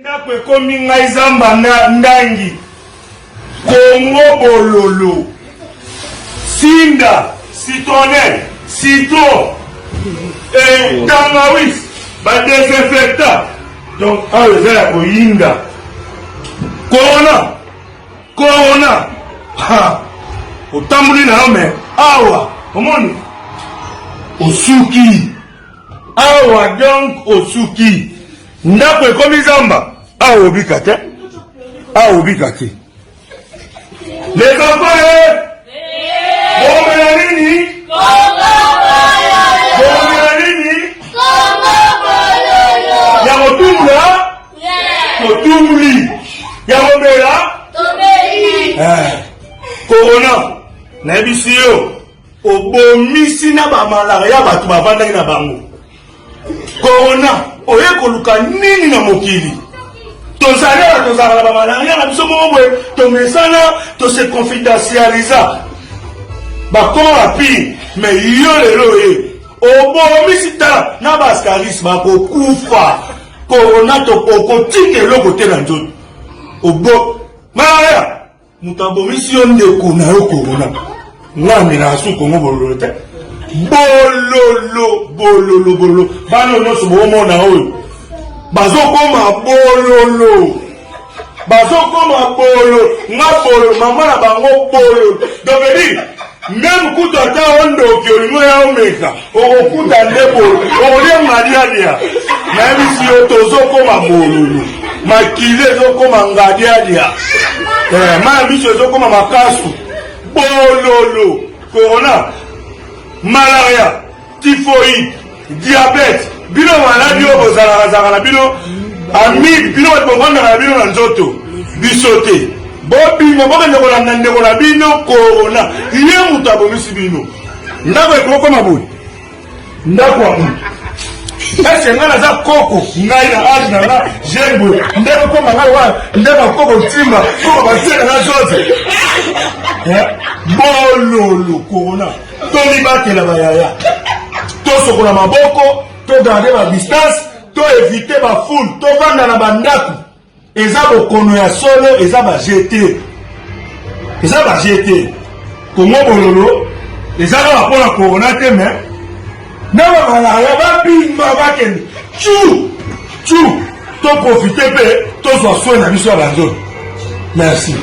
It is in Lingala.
Ndako ekomi ngai zamba na ndangi Congo bololo sinda citronnelle citron et tangawis ba desinfectant donc awa eza ya koyinda corona corona ha otamboli na yo me awa omoni osuki awa donc osuki ndako ekomi zamba awa obika te awa obika te les enfants eh! bomela nini bomela nini ya kotumula totumuli ya komela eh, corona nayebisi yo Obomisi na ba malaria bato bavandaki na bango. Corona oye koluka nini na mokili? Tozali awa tozalaka na ba malaria na biso moko boye, tomesana, tose confidentialisa. Bakoma ba pire, mais yo lelo oye obomisi tala na ba ascaris bakokufa. Corona to okotika eloko te na nzoto. Obo malaria Moto abomisi yo ndeko na yo corona. Nga namelaka su Congo bololo te. Bololo, bololo, bololo. Bana nyonso bomona oyo bazokoma bololo. Bazokoma bolo. Nga bolo, mama na bango bololo. Donc dit meme kutu ata ondoki olingi oya omeka okokuta nde bolo okolia ngadiadia nayebisi yo tozokoma bololo makili ezokoma ngadiadia eh, mai ya miso ezokoma makasu bololo corona malaria typhoïde diabète bino maladi oyo bozalaka zalaka na bino amibe bino bato bovandaka na bino na nzoto biso te bobima bokende kolanda ndeko na bino korona ye moto abomisi bino ndako ekokoma boye ndako ya moto ese ngai naza koko ngai na age na nga jeune boye nde kokoma ngai wana nde bakoko ntimba koko batiela nga zoze eh, bololo korona Tomibatela ba yaya, tosokola maboko, to garder ba distance, to eviter ba foule, tovanda na ba ndaku. Eza bokono ya solo, eza ba jeu te, eza ba jeu te. Congo bololo eza kaka mpo na corona te, mais na ba malaria babima bakende tchou tchou, to profiter mpe tozwa soin na biso ya banzoto. Merci.